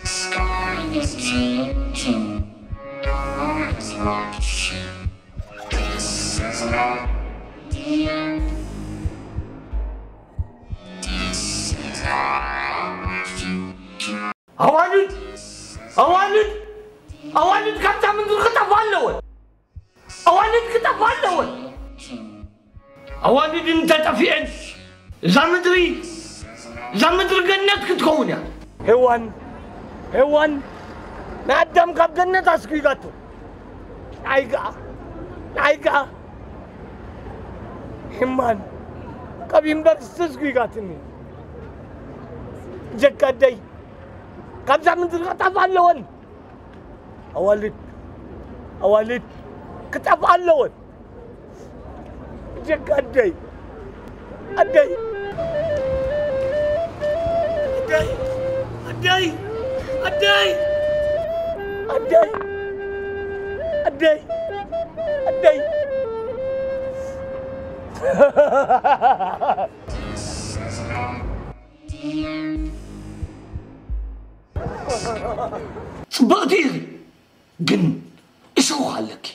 Sky is changing. The world is watching. This is not the end. This is our future. ኣዋልድ ኣዋልድ ኣዋልድ ካብታ ምድሪ ክጠፍኣ ኣለወን። ኣዋልድ ክጠፍኣ ኣለወን። ኣዋልድ እንተጠፊኤን እዛ ምድሪ እዛ ምድሪ ገነት ክትከውን እያ። ሄዋን ሄዋን ንኣዳም ካብ ገነት ኣስጒጋቶ። ንዓይ ከኣ ንዓይ ከኣ ሄማን ካብ ዩኒቨርሲቲ ኣስጒጋትኒ። ጀካ ኣደይ ካብዛ ምድሪ ክጠፍኣ ኣለወን። ኣዋልድ ኣዋልድ ክጠፍኣ ኣለወን። ጀካ ኣደይ ኣደይ ኣደይ ኣደይ ኣደይ ኣደይ ኣደይ ኣደይ ጽብቕቲ ኢኺ፣ ግን እሾኽ ኣለኪ።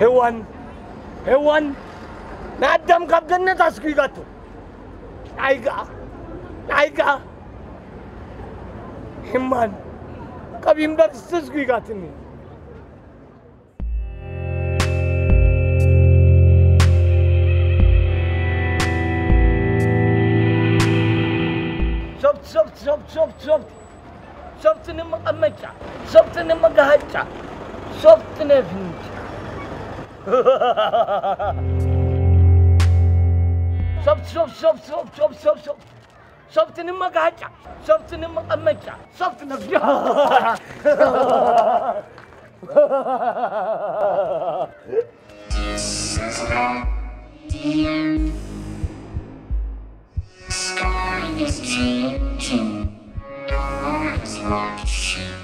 ሄዋን ሄዋን ንኣዳም ካብ ገነት ኣስጒጋቶ። ንዓይ ከኣ ንዓይ ከኣ ሄማን ካብ ዩኒቨርሲቲ ኣስጒጋትኒ። ሶፍት ሶፍት ሶፍት ሶፍት ሶፍት ሶፍት ንመቐመጫ ሶፍት ንመጋሃጫ ሶፍት ነፍንጫ ሶፍት ሶፍት ሶፍት ሶፍት ሶፍት ሶፍት ሶፍት ሶፍት ንመጋሃጫ ሶፍት ንመቐመጫ ሶፍት ነፍንጫ Sky is changing. The world is watching.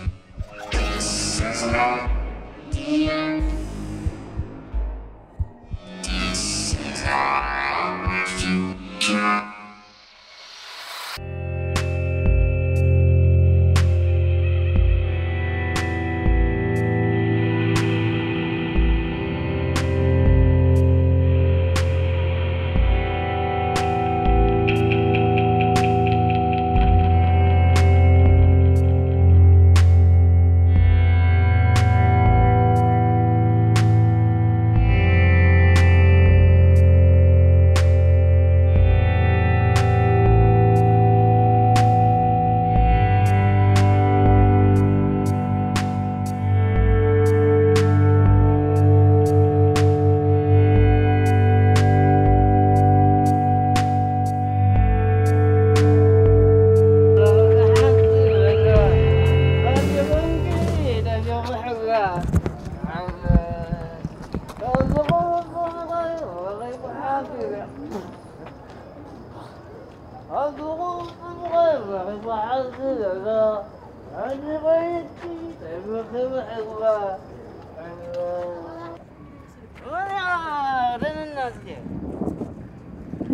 This is not the end. This is our future.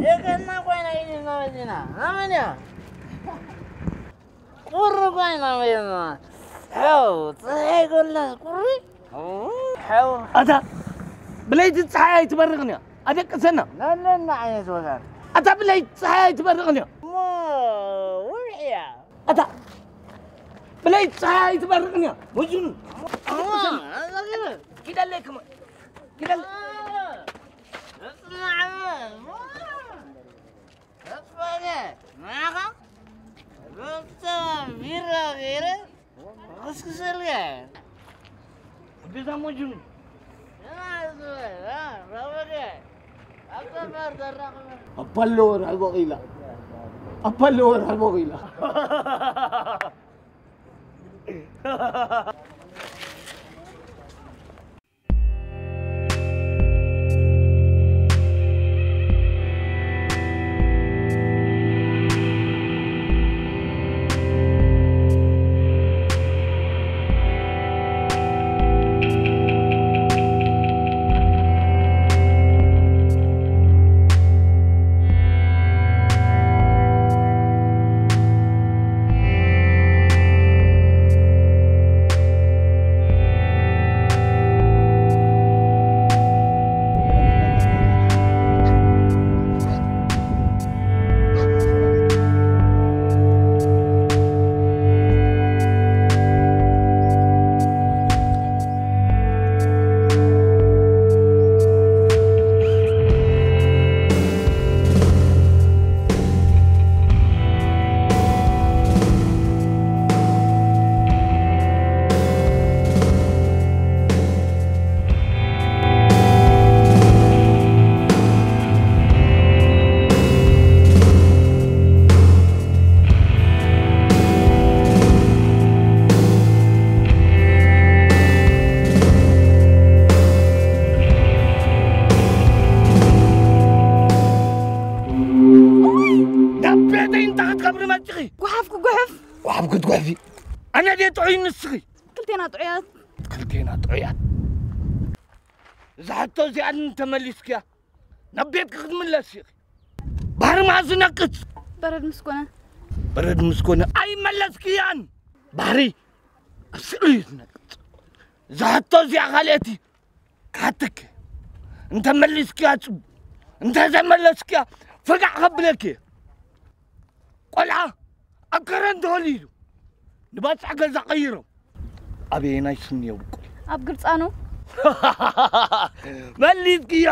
የገና ኮይና ኢልና መዚና ናመን እያ ቁሪ ኮይና መዚና ሓው ፀሐይ ጎላስ ቁሪ ሓው ኣታ ብለይቲ ፀሓይ ኣይትበርቕን እያ ኣደቅሰና ናለና ዓይነት ወዛን ኣታ ብለይቲ ፀሓይ ኣይትበርቕን እያ እሞ ውርሒ እያ ኣታ ብለይቲ ፀሓይ ኣይትበርቕን እያ ወጁን ኣደቅሰና ኪደለይ ክሞ ኪደለይ ተስፋነ ንዓኻ ሩታ ቢራ ገይረ ክስክሰልካ ገዛ ሞጅኑ ኣባለወ ራሕቦ ኢላ ኣባለወ ራሕቦ ኢላ ጓሓፍ ክትጉሕፊ። ኣነ ድየ ጥዑይ ንስኺ? ክልቴና ጥዑያት። ክልቴና ጥዑያት። እዛ ሕቶ እዚኣ እንተመሊስክያ ናብ ቤትኪ ክትምለስ ኢኺ። ባህሪ መዓስ ዝነቅጽ? በረድ ምስ ኮነ። በረድ ምስ ኮነ ኣይመለስክያን። ባህሪ ኣብ ስእሊ እዩ ዝነቅጽ። እዛ ሕቶ እዚኣ ካልኦት ካትክ እንተመሊስክያ ጽቡቕ፣ እንተዘይመለስክያ ፈጋዕ ከብለኪ። ቆልዓ ኣብ ከረን ተወሊዱ ንባጽዕ ገዛ ቀይሮም ኣበየናይ ስኒ የብቁል? ኣብ ግርጻኑ። መሊስክያ።